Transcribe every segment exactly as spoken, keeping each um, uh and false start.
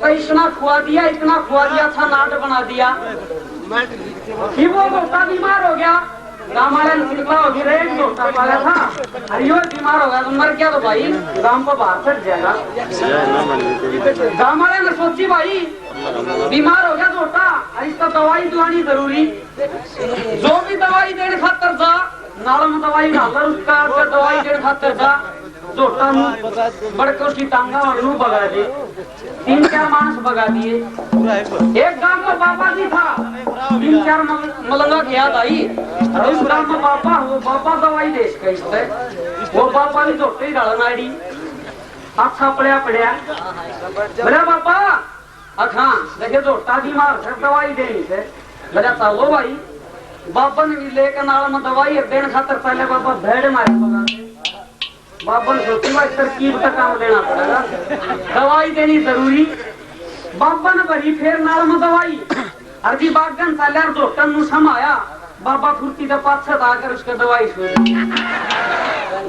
तो इतना खुआ दिया, इतना खुआ दिया, अच्छा नाट बना दिया। फिर वो भोपा बीमार हो गया, गांव वाले ने चिंता होगी, रे एक भोपा पाला था, अरे यो बीमार हो गया तो मर गया तो भाई गांव को बाहर छट जाएगा। गांव वाले ने सोची भाई बीमार हो गया भोपा, अरे इसका दवाई दुआनी जरूरी। जो भी दवाई देने खातर जा, नाल में दवाई डाल उसका, अगर दवाई देने खातर जा, झोटा मुंह बड़के उसकी टांगा और मुंह बगा दे। तीन चार मानस बगा दिए। एक गांव में बाबा जी था, तीन चार मल-, मलंगा की याद आई। और उस गांव में बाबा, वो बाबा दवाई दे इसका, इससे वो बाबा भी झोटे ही डाला नाड़ी, अच्छा पड़या पड़या। बोला, "बाबा, अखा देखे, झोटा बीमार से दवाई देनी से।" बोला, "चलो भाई।" बाबा ने भी लेकर नाल में दवाई देने खातर पहले बाबा भेड़ मारे बगा दे। बाबा ने सोची, भाई, तरकीब का काम लेना पड़ेगा, दवाई देनी जरूरी। बाबा ने भरी फिर नाल में दवाई, अर जी बागन साल्यार धोतन नु समाया, बाबा फुर्ती दे पाछे आकर उसके दवाई सुई।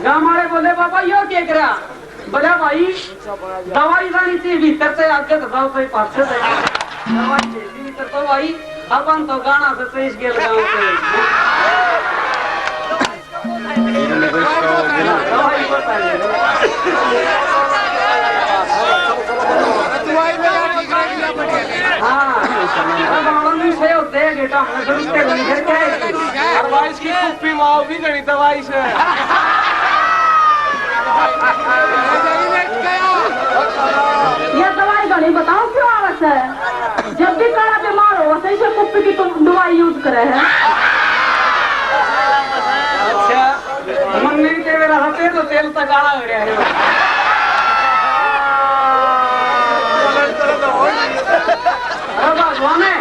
गांव वाले बोले, "बाबा, यो के करा?" बोला, "भाई, दवाई जानी चाहिए भीतर से, आगे तो जाओ, कोई पाछे से दवाई चाहिए भीतर।" तो भाई, अपन तो गाना से तो इस गेल गाँव से। हाँ, अब हम भी सही होते हैं बेटा, हमने जरूरत है, फिर क्या है? और भाई, इसकी कुप्पी माओ भी घणी दवाई से। ये दवाई घणी बताओ क्यों आवत है? जब भी काला बीमार हो, सही से कुप्पी की तुम दवाई यूज करे है। अच्छा, मन नहीं तेरे रहते तो तेल तक काला हो रहा है। अरे भगवान है,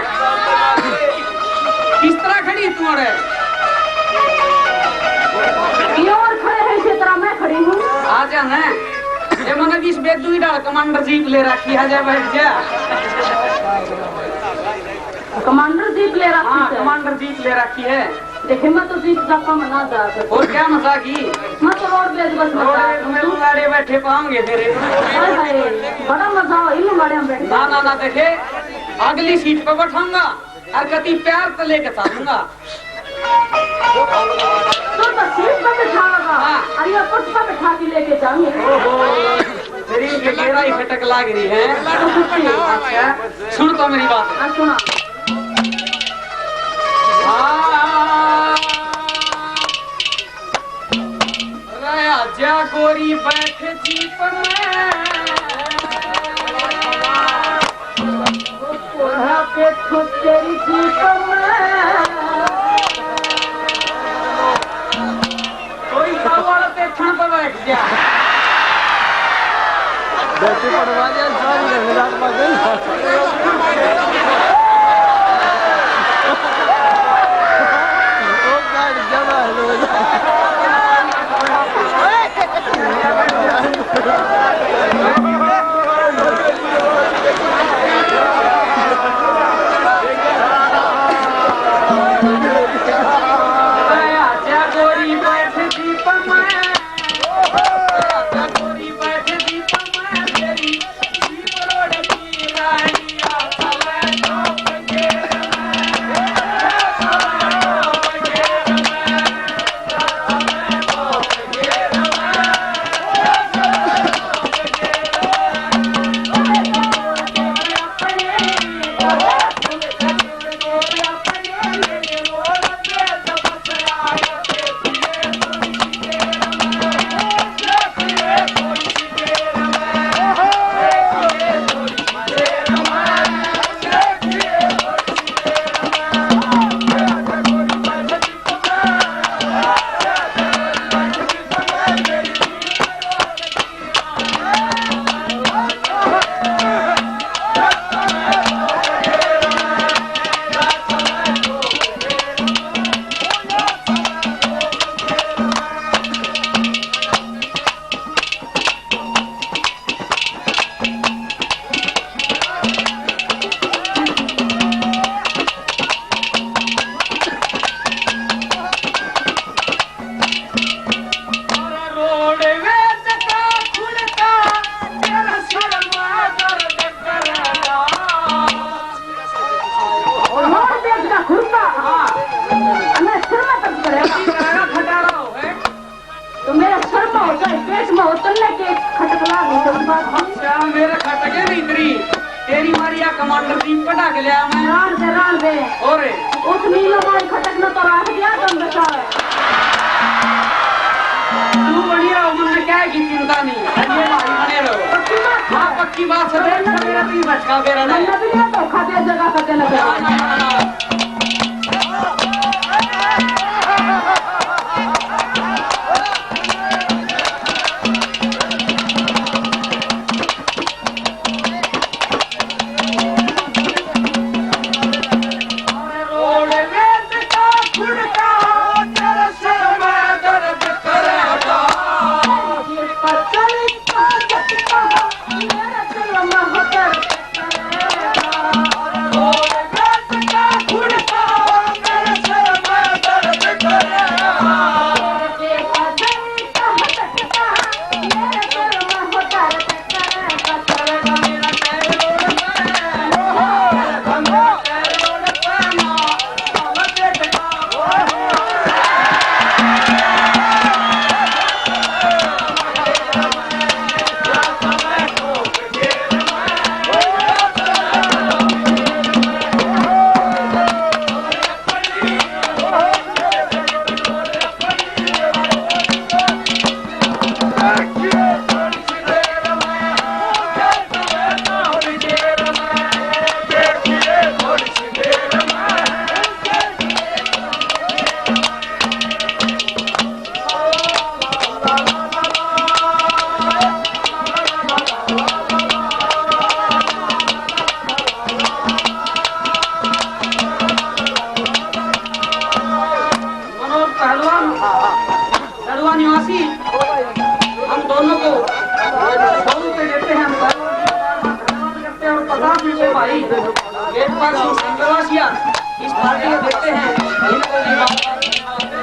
किस तरह खड़ी तू अरे? ये और खड़े हैं, इसी तरह मैं खड़ी हूँ। आ जा ना। ये मैंने इस बेदू ही डाल कमांडर जीप ले रखी है, जा बैठ जा। कमांडर जीप ले रखी हाँ, है। कमांडर जीप ले रखी है। देखे, मैं तो जीप जापा में ना जा सकती। और क्या मजा की? मैं तो रोडवेज बस में रोडवेज में उड़ाड़े बैठे पाऊंगे तेरे। हाय हाय, बड़ा मजा हो इन गाड़ियां में बैठ के। ना, ना, ना, देखे, अगली सीट पे बैठाऊंगा और कति प्यार से लेके चलूंगा। तू तो सीट पे बैठावेगा, हाँ। और ये कुर्सी पे बैठा के लेके जाऊंगी। ओहो, तेरी ये गहराई खटक लाग रही है। तो कुछ नहीं। अच्छा, सुन तो मेरी बात। हाँ, सुना। हाँ। रे आजा गोरी बैठ जीप में, कोई बैठो तेरी जीप में। कोई गाँव वाला देखण पे बैठ गया। बेटी पढ़वा दिया, सारी घर में लात मार गई। वो काट दिया ना, चाहे पेट में हो, तन्ने के खटकला हो, कोई बात नहीं। अच्छा, मेरे खटके नहीं तेरी, तेरी मारिया कमांडर जीप कटा के लिया मैं। रान दे, रान दे। और? उस नीलो मार खटक में तो राख दिया तुम बचाओ। तू बढ़िया हो, मन में क्या है की चिंता नहीं, ये भाई बने रहो। पक्की बात है। हाँ, पक्की बात है, देख मेरा तीन बचका बेरा नहीं। मन में भी नहीं धोखा दे जगह का देना चाहिए। ना, ना, ना, ना। मनोज पहलवान, पहलवान निवासी, हम दोनों को सौ रुपये देते हैं, हम पहलवान को धन्यवाद करते हैं और पचास रुपये भाई एक बार संतराशिया इस पार्टी को देते हैं। इनको भी बार-बार धन्यवाद।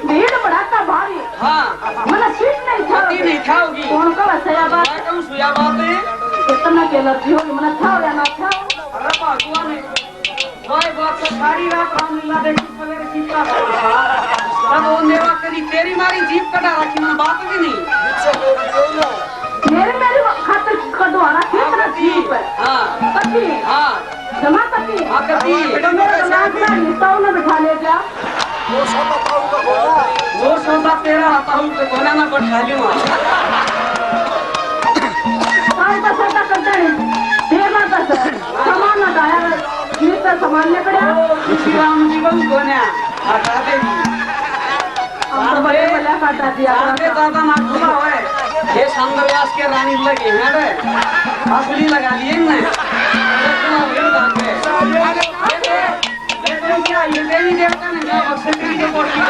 भीड़ भड़ाका भारी। हाँ। मने सीट नहीं था। कती नहीं खाओगी। कौन का वैसे या बात? मैं कहूँ सुया बात है। इतना के एलर्जी होगी, मने था या ना था। अरे भगवान है। भाई बात तो सारी रात रामलीला देखी, सवेरे सीता था। तब वो मेरा कभी तेरी मारी जीप कटा रखी, मैंने बात भी नहीं। मेरे, मेरे खातिर कटवाना थी हाँ, तेरा कभी। जीप। हाँ। कभी। हाँ। जमा कभी। हाँ, कभी। बेटा, मेरे दिमाग में हिस्सा उन्हें बिठा ले जा। वो सौदा तेरा आता हूँ, तो कोना ना बैठा लूँ। साल का सौदा करता है, देर ना कर, सामान ना डाया, जीप का सामान निकला। ओ, खुशी राम जीवन कोन्या, हटा दे। हम बड़े भला काटा दिया। सामने ज्यादा ना घुमा होए। ये संदरवास के रानी लगे हैं रे। असली लगा लिए इनने। ये तो क्या, ये देवी देवता ने क्या बख्शे तेरी जो कोठी।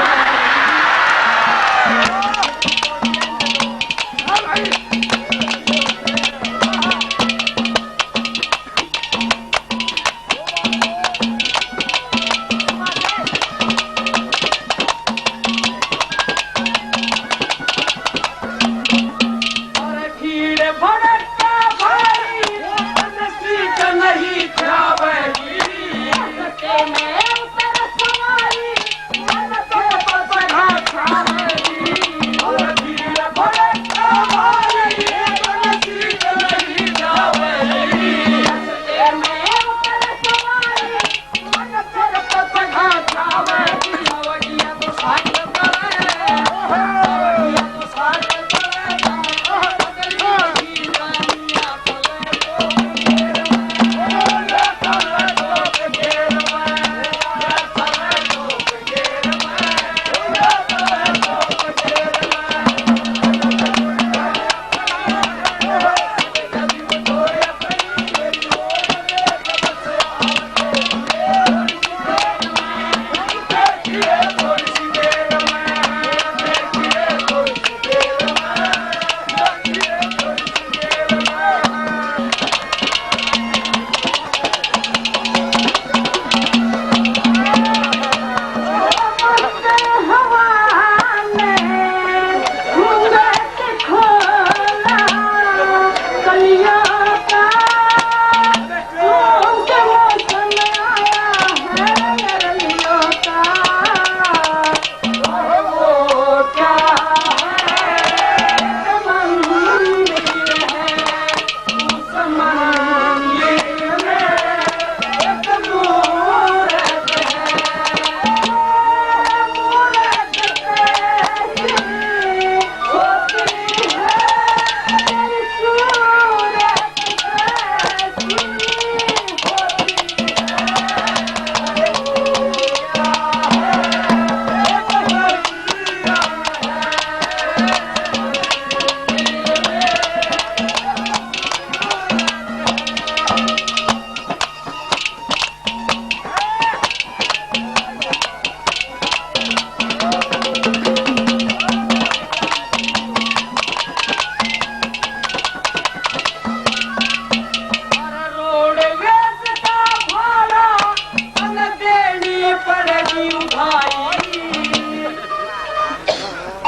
पड़ेगी उधारी।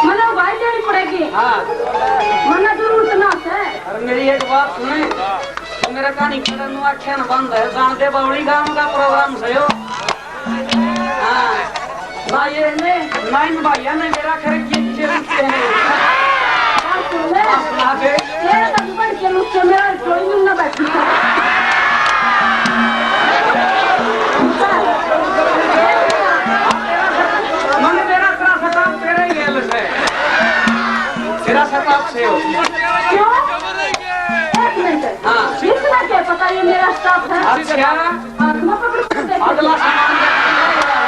मने उधारी लेनी पड़ेगी। हाँ। मने जरूरत ना है। अरे मेरी एक बात सुने, तो मेरा कहानी खड़ा नुआ आख्यान बंद है, जान दे बावली गांव का प्रोग्राम सयो। हाँ। भाई ने, नाइन भाइया ने मेरा घर ये पीछे रुकते हैं। बात सुन ले। हाँ, सुना दे। तेरा तो दुकान के रुक के मेरा कोई नहीं ना बैठी। मैंने मेरा तेरा सताप तेरा ही गेल से। तेरा सताप से हो। क्यों? एक मिनट। हाँ। इसमें क्या पता ये मेरा स्टाफ है? अच्छा। हाँ, तुम पकड़ सकते हो। अगला सामान देखते हैं।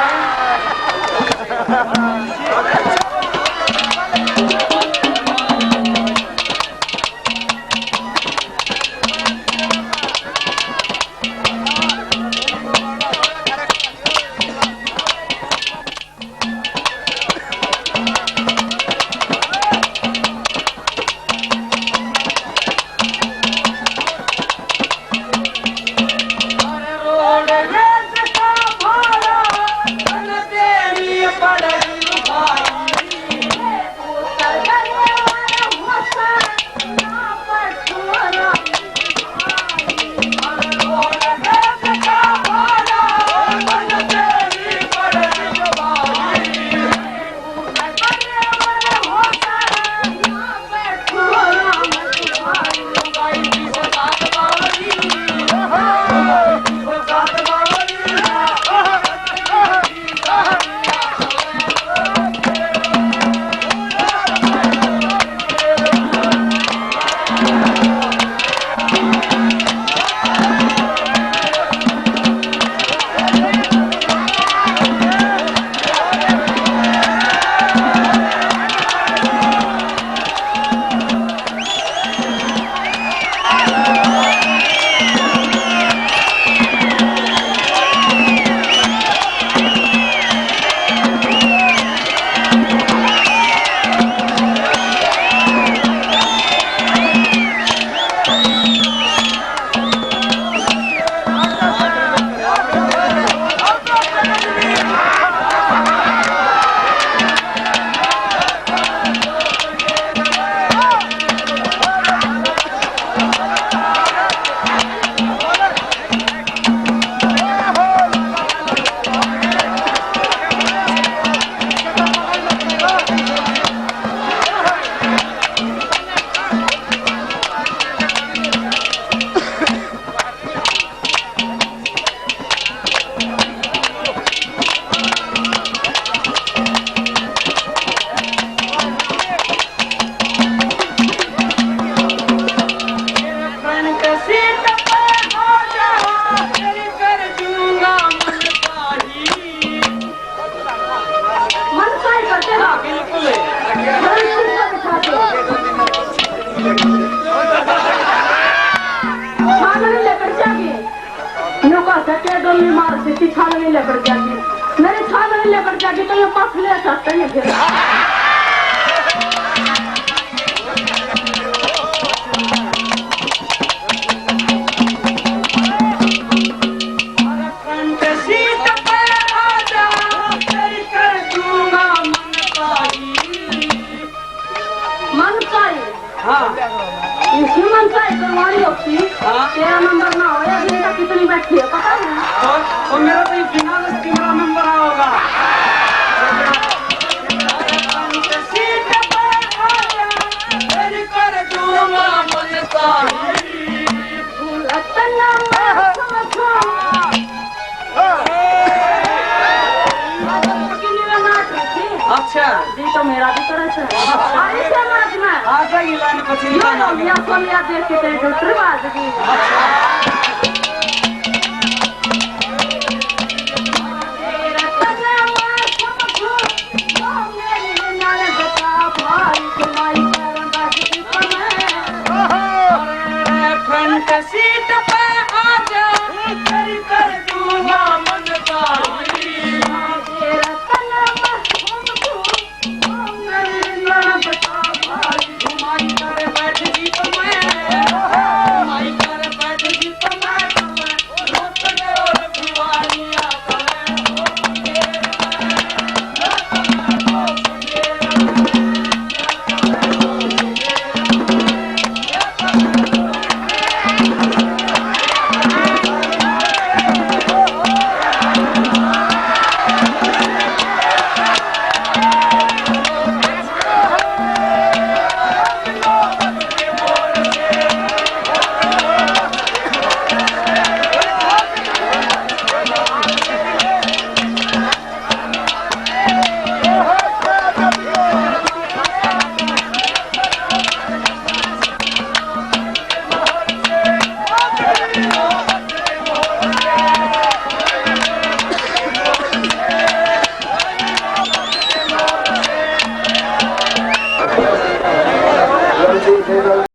मन का ही करते ना। हाँ, बिल्कुल। मन का ही करते। छाननी लेकर जाके। न्यू कह सके, डोली मार देती, छाननी लेकर जाके। मेरी छाननी लेकर जाके तो ये पसले सकते हैं फिर। Front seat पे आजा, तेरी कर दूंगा मन का हीरो। मन का ही? हाँ। इसी मन का ही करवानी होती। हाँ। तेरा नंबर ना होया, अभी तक कितनी बैठी है, पता है? तो, तो मेरा तो ये बिना दस की मेरा नंबर आया होगा। Front seat पे आजा, तेरी कर दूंगा मन का हीरो। अच्छा। जी तो मेरा भी करे छे। अरे समाज में। आ जाएगी लाइन पछली यो लाइन। या सोनिया देख के तेरी डॉक्टर बाज गई। अच्छा।